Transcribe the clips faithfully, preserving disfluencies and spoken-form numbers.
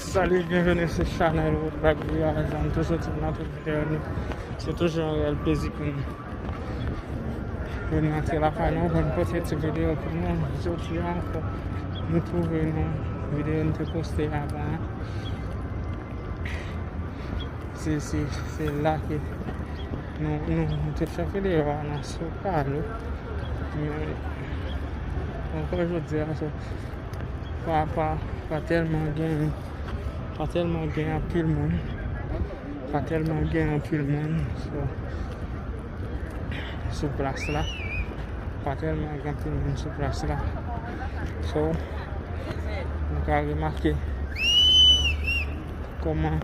Salut, bienvenue sur Chanel Woodback Voyage. Nou toujou soti nan tout videyo nou. Se toujou yon reyèl plezi pou nou vin antre lakay nou, vin pote ti videyo pou nou. Jodi a ankò, nou twouve nou videyo nou te poste avan an. Se, se, se la ke nou, nou, nou te fè videyo a nan Sokalo. Men ankò jodi a, so, pa, pa, pa tèlman gen, pa tèlman gen anpil moun. Pa tèlman gen anpil moun sou, sou plas la. Pa tèlman gen anpil moun sou plas la. So, nou ka remake kòman,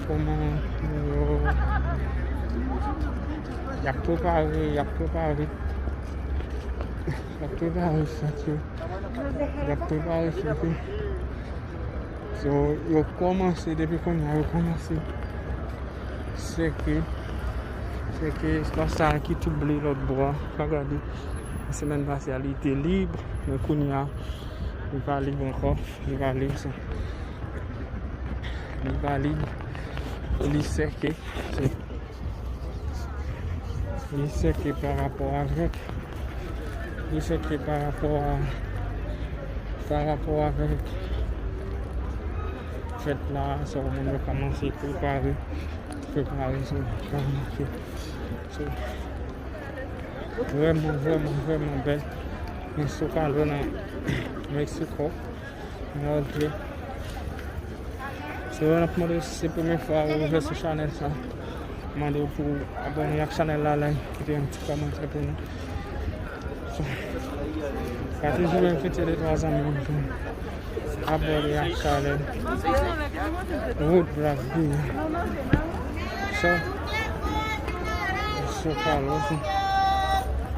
kòman yo, y ap prepare, y ap prepare, y ap prepare fèt yo. Y ap prepare fèt yo. So, yo kòmanse, depi kounye a, yo kòmanse seke, seke espas sa a ki tou ble lòt bò a. Pa gade, semèn pase a, li te lib, men kounye a, li pa lib ankò, li pa lib, so, li pa lib, li seke. So, Li seke pa rapò avèk, li seke pa rapò a, pa rapò avèk fèt la, so, moun yo kòmanse prepare, prepare, so, kòmanse. So, vrèman, vrèman, vrèman bèl. Nan Zócalo nan Meksiko. Ok. So, n ap mande w, si se premye fwa ou rive sou chanèl sa, mande w pou w abòne ak chanèl la, like, kite yon ti kòmantè pou nou. So, pa toujou envite de twa zanmi w pou abòne ak chanèl Woodblack Vlog. So, so, Carlos,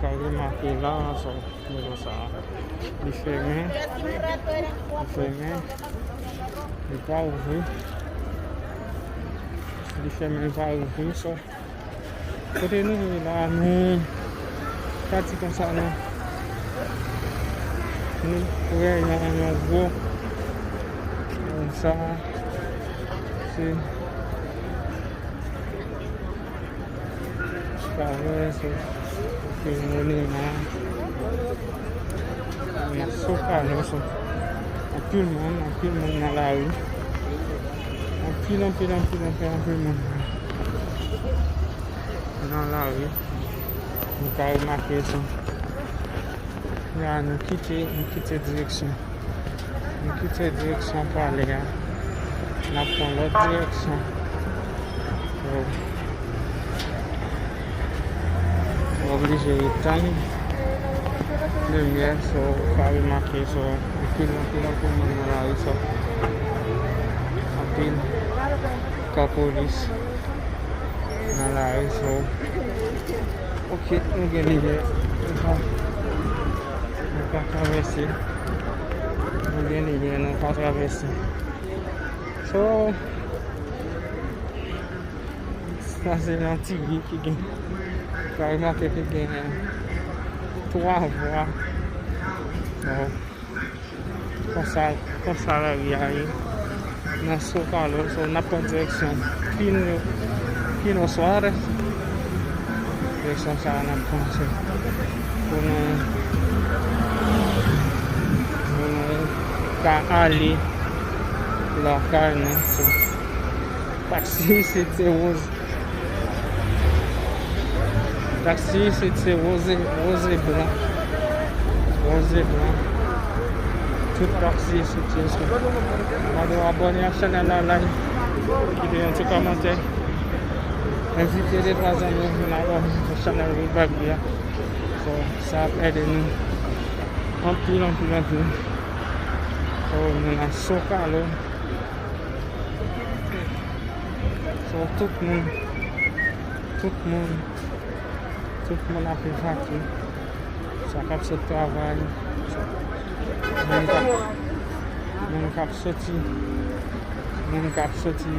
ka remake la, so, Nivo sa a. Li fèmen. Li fèmen. Li pa ouvri. Li fèmen, li pa ouvri. So, kote nou ye la, nou pati konsa, nou, nou prè yon, yon gwo, konsa, se Traverse, ok, monuman. Nan Zócalo, so, anpil moun, anpil moun nan lari. Anpil, anpil, anpil, anpil, anpil moun nan lari. Nou ka remake sa. La, nou kite, nou kite direksyon. Nou kite direksyon palè a. N ap pran lòt direksyon. So, nou oblije tann limyè, so, ou ka remake, so, anpil, anpil, anpil moun nan lari, so, anpil kò polis nan lari, so, ok, nou gen limyè, nou pa, nou pa travèse, nou gen limyè, nou pa travèse. So, sa se yon ti ri ki gen, ou ka remake ki gen twa vwa. Bon. Konsa, konsa lari a ye. Nan Zócalo, so, n ap pran direksyon Pino, Pino Suárez. Direksyon sa a n ap pran, se pou nou, pou nou ka ale lakay nou. So, taksi isit se woz. Taksi isit se woze, woze blan. Woze blan. Tout taksi isit se sa. Mande w abòne ak chanèl la, like, kite yon ti kòmantè. Envite de twa zanmi w vin abòne ak chanèl Woodback Vlog a. So, sa ap ede nou anpil, anpil, anpil. So, nou nan Zócalo. So, tout moun, tout moun, tout moun ap evakye. Sa k ap sot travay, moun k ap, moun k ap soti, moun k ap soti,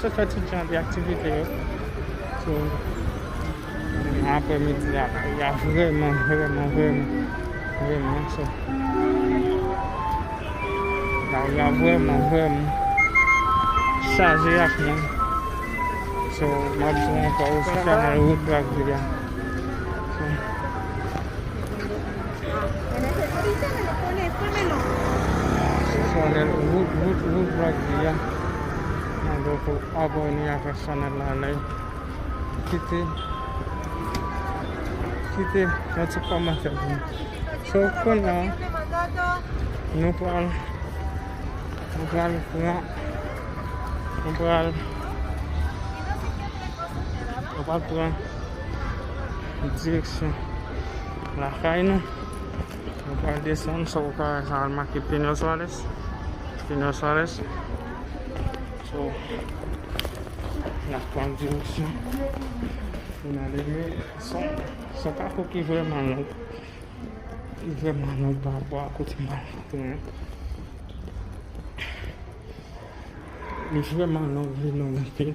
sot fè tout jan de aktivite yo. So, aprèmidi a, lari a vrèman, vrèman, vrèman, vrèman cho. N Bagay la vrèman, vrèman chaje ak moun. So, m ap di w ankò, se chanèl Wood Black Villa. So, chanèl Wood, Wood, Wood Black Villa. Mande w pou abòne avèk chanèl la, like. Kite, kite yon ti kòmantè pou nou. So, kounye a, nou pral, nou pral pran, nou pral, nou pral pran direksyon lakay nou. Nou pral desann, so, ou ka wè sa al make Pino Suarez. Pino Suarez. So, n ap pran direksyon pou n ale, men se yon, se yon pakou ki vrèman long. Li vrèman long pa rapò a kote m al tounen. Li vrèman long, li long anpil.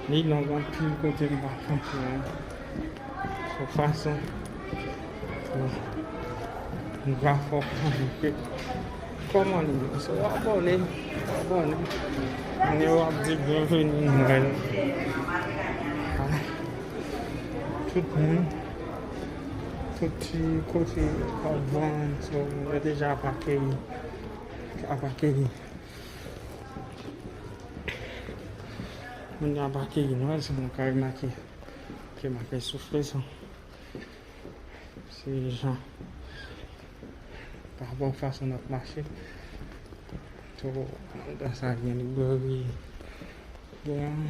Li long anpil kote m pa konprann. Sou fason m pa fè w konprann ke kòman li ye. So, w abòne, w abòne. Moun yo ap di byenveni Nwèl. Tout moun, tout ti kote k ap vann, so, yo deja ap akeyi, ap akeyi. Moun yo ap akeyi Nwèl, se moun ka remake, ke make soufle, so. Se jan, pa rapò fason n ap mache. So, anndan sa gen librèri, gen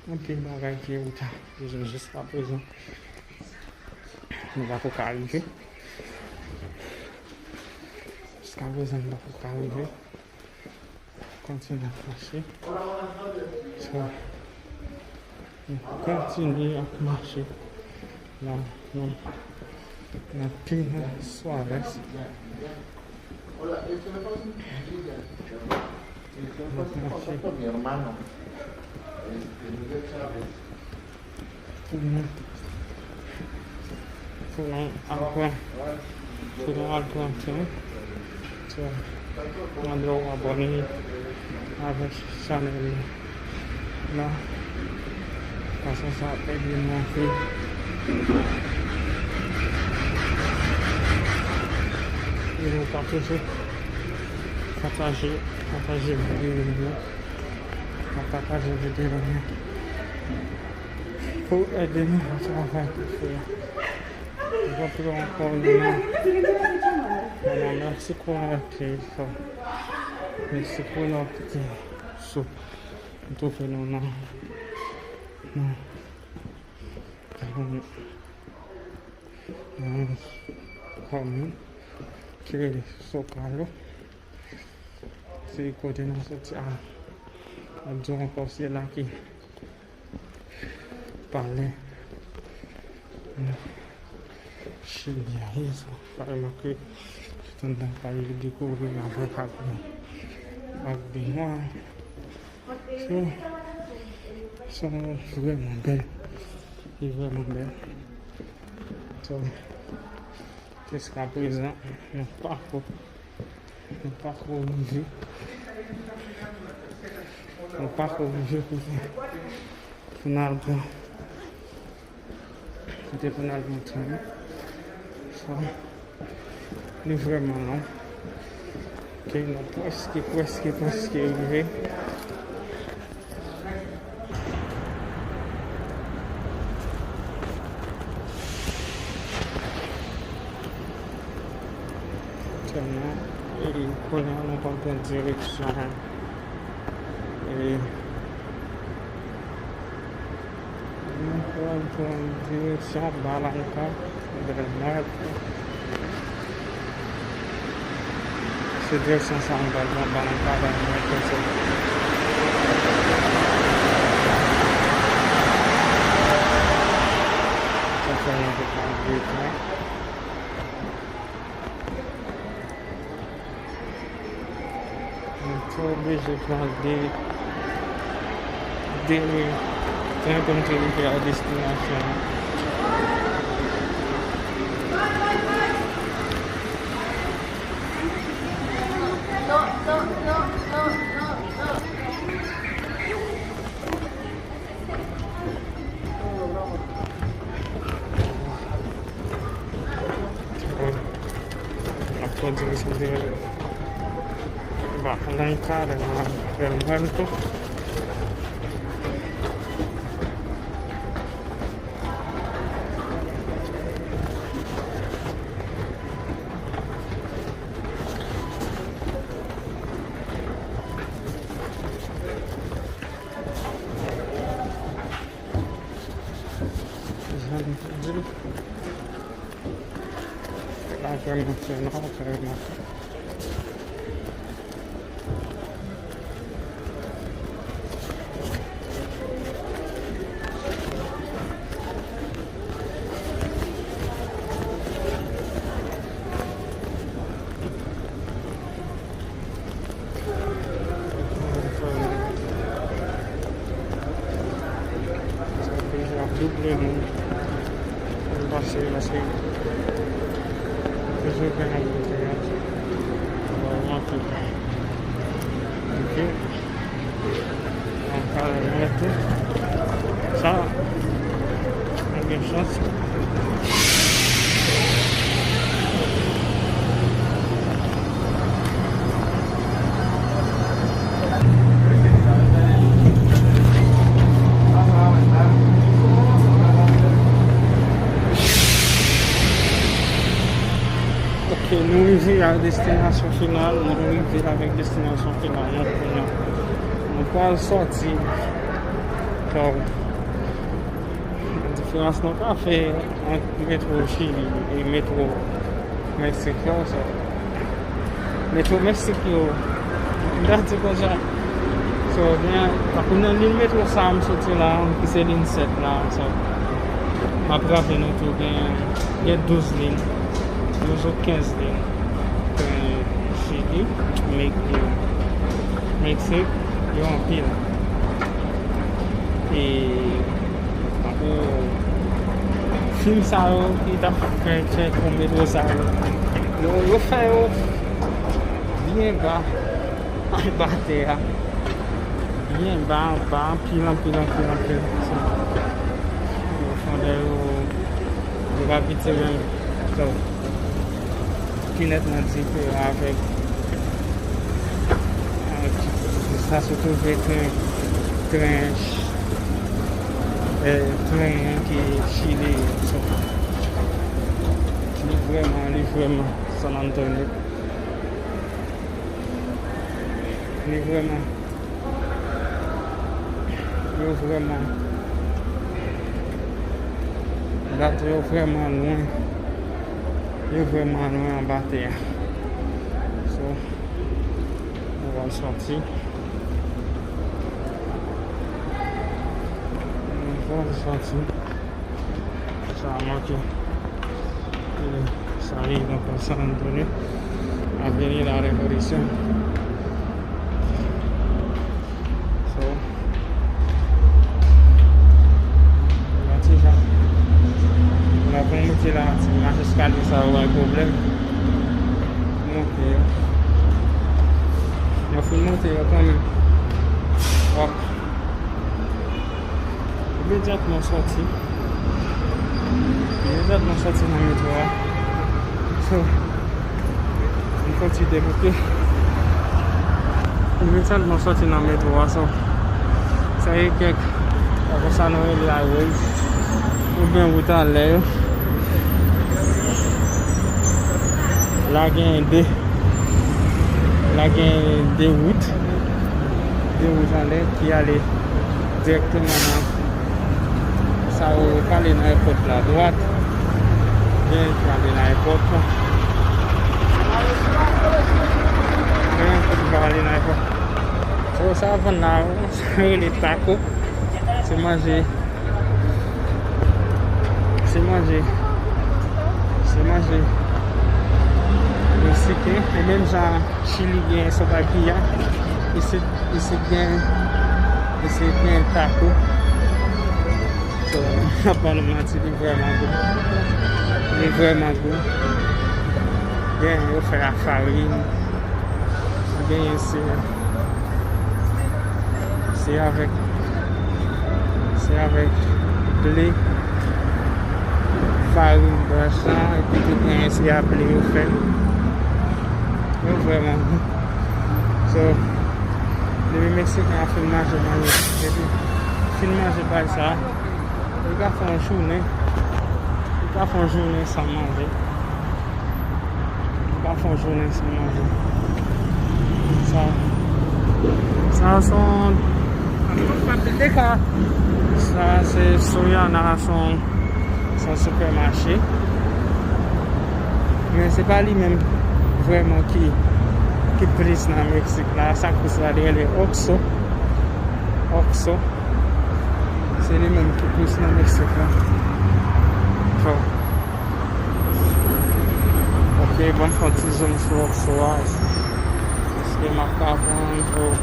anpil bagay ke ou ta bezwen jiskaprezan. Nou pako ka rive. Jiskaprezan, nou pako ka rive. Kontinye ap mache. So, nou kontinye ap mache. Nan, nan, nan Pino Suarez. N ap mache. Pou nou, pou nou al pran, pou nou al pran tan. So, mande w abòne avèk chanèl la. Paske sa ap ede nou anpil. E nou pa toujou pataje, pataje videyo nou. Pa pataje videyo nou. Pou ede nou nan travay pou fè a. Mwen kontre ankò nou nan, nan Mexico, ok, so, Mexico, nou kite sou, nou twouve nou nan, nan, nan, nan kòmin ki rele Zócalo. Se kote nou soti a, a di ankò, se la ki palè Chili a ye, sa. Sa remake, tout anndan palè dekouvri avèk ak, ak binwa. So, sa vrèman bèl. Li vrèman bèl. So, jiskaprezan, nou pako Nou pako rive. Nou pako rive kote pou n al pran. Kote pou n al pran tan. So, li vrèman long. Ok, nou prèske, prèske, prèske rive. Sèlman, e, kounye a nou pral pran direksyon, e, nou pral pran direksyon Balanca del Norte. Se direksyon sa nou pral pran, Balanca del Norte, se. Sa fè nou te pran de tan. Nou te oblije pran de, de tan pou n te rive a destinasyon an. Di misye se ba nan kare nan fè l mwen tou. Jan m te di l, la vrèman fè nwa, vrèman fè. Sa oblije ap double moun pou l pase, paske toujou gen anbouteya. Bon, anpil. Ok. An pale mwen tou. Sa, mwen gen chans. Ok, nou rive a destinasyon final, nou rive avèk destinasyon final nou kounye a. Nou pral sòti. So, diferans nou ka fè ant metwo Chili e metwo Meksik yo, so, metwo Meksik yo, m ta di konsa. So, gen, tankou nan liy metwo sa a m soti la, ki se liy sèt la, so, m ap raple nou tou gen, gen douz liy, douz ou kenz liy. Gen Chili, Mek-, Meksik, yo anpil. E, tankou fil sa yo ki t ap fè, fè konbetwo sa yo, yo, yo fè yo byen ba, anba tè a. Byen ba, anba, anpil, anpil, anpil, anpil. So, yo fè yo, yo pa piti menm. So, Pinèt nan diferan avèk, avèk sa, sitou tren, tren, eh, tren ki Chili. So, li vrèman, li vrèman San Antonio. Li vrèman Yo vrèman, bato yo vrèman lwen. Yo vrèman lwen anba tè a. So, nou pral sòti. Nou pral sòti. Sa manke. E, sa li nan San Antonio. Avenida Revolución. So, yon ti jan. Lè pou monte la, ti mach eskalye sa yo bay pwoblèm. Monte yo. Yo fin monte yo kanmenm. Wap. Imedyatman sòti. Imedyatman sòti nan metwo a. So, m fè ti dekoute. Imedyatman sòti nan metwo a. So, sa e kèk, apre sa nou rele highways. Oubyen wout anlè yo. La gen de, la gen de wout. De wout anlè ki ale dirèkteman nan sa yo prale nan èpòt la. Dwat, gen ki ale nan èpòt la. Gen ki prale nan èpòt. So, sa vann la, sa rele taco. Se manje Se manje. Se manje meksiken. E menm jan Chili gen sopaipilla, isit, isit gen, isit gen taco. So, m ap ba nou manti, li vrèman gou. Li vrèman gou. Gen yo fè a farin. Genyen se, se avèk, se avèk ble, farin blanch lan, epi tou genyen se a ble yo fè. Vrèman bon. So, depi Meksiken an fin manje manje, depi fin manje bagay sa, li ka fè yon jounen, li ka fè yon jounen san manje. Li ka fè yon jounen san manje. Sa, sa se yon, sa se Soriana, se yon, se yon sipèmache. Men se pa li menm vrèman ki, ki plis nan Meksik la. Sa kous la, li rele Oxxo. Oxxo. Se li menm ki plis nan Meksik la. So, ok, ban m fè yon ti zoom sou Oxxo a. Èske m ap ka pran, oh,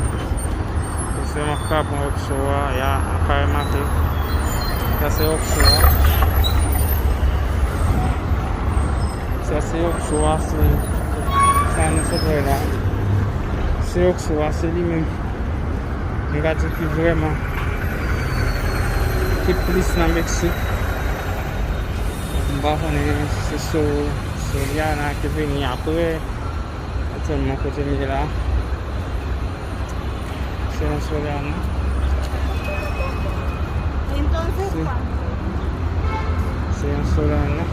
èske m ap ka pran Oxxo a? Ya, m ka remake. Sa se Oxxo a. Sa se Oxxo a, se sa nou sot wè la. Se Oxxo a, se li menm. M ka di ki vrèman, ki plis nan Meksik. M pa konnen si se So-, Soriana ki vini apre. Aktyèlman kote m ye la, se yon Soriana. Entonces, se, ¿cuánto? Se yon Soriana.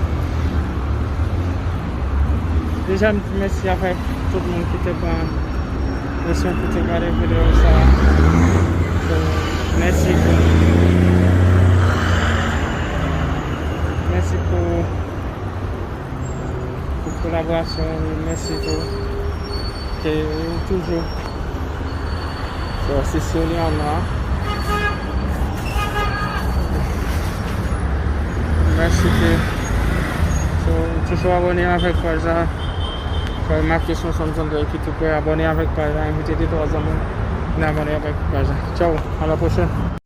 Deja m di mèsi avèk tout moun ki te pran le soin pou te gade videyo sa. So, mèsi pou, mèsi pou, pou kolaborasyon, mèsi tou. Ke ou toujou. So, se Soriana. Mèsi ke, so, toujou abòne avèk paj la. Fè make sou Samson epi tou prè abòne avèk paj la. Envite de twa zanmi vin abòne avèk paj la. Tchao, a la pwochèn.